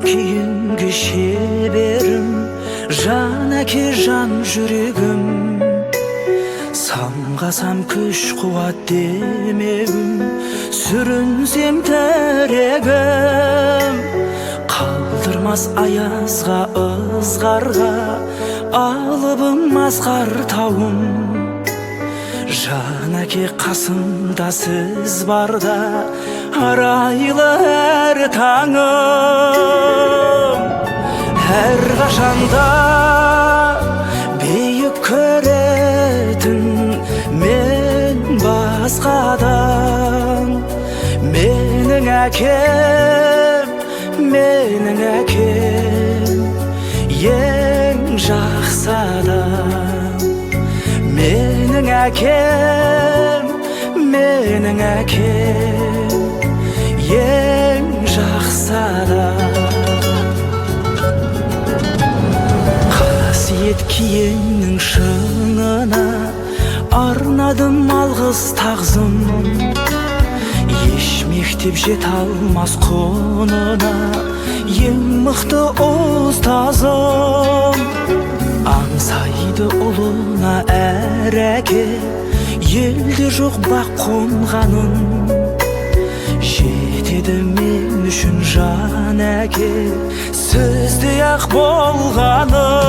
кейінгі шеберім, жан әке, жан жүрегім. Самғасам күш қуат демеуім, сүрінсем тірегім. Қалдырмас аязға, ызғарға, алыбым, асқар тауым. Жан әке, қасымда сіз барда, арайлы әр таңым. Әрқашанда биік көретін мен басқадан. Менің әкем, менің әкем ең жақсы адам. Менің әкем, менің әкем ең жақсы адам. Қасиет киеннің шыңына арнадым алғыс тағзым. Еш мектеп жете алмас құнына, ең мықты ұстазым. Аңсайды ұлына әр әке, елде жоқ бақ қонғанын. Жетеді мен үшін жан әке, сөздей ақ болғаны.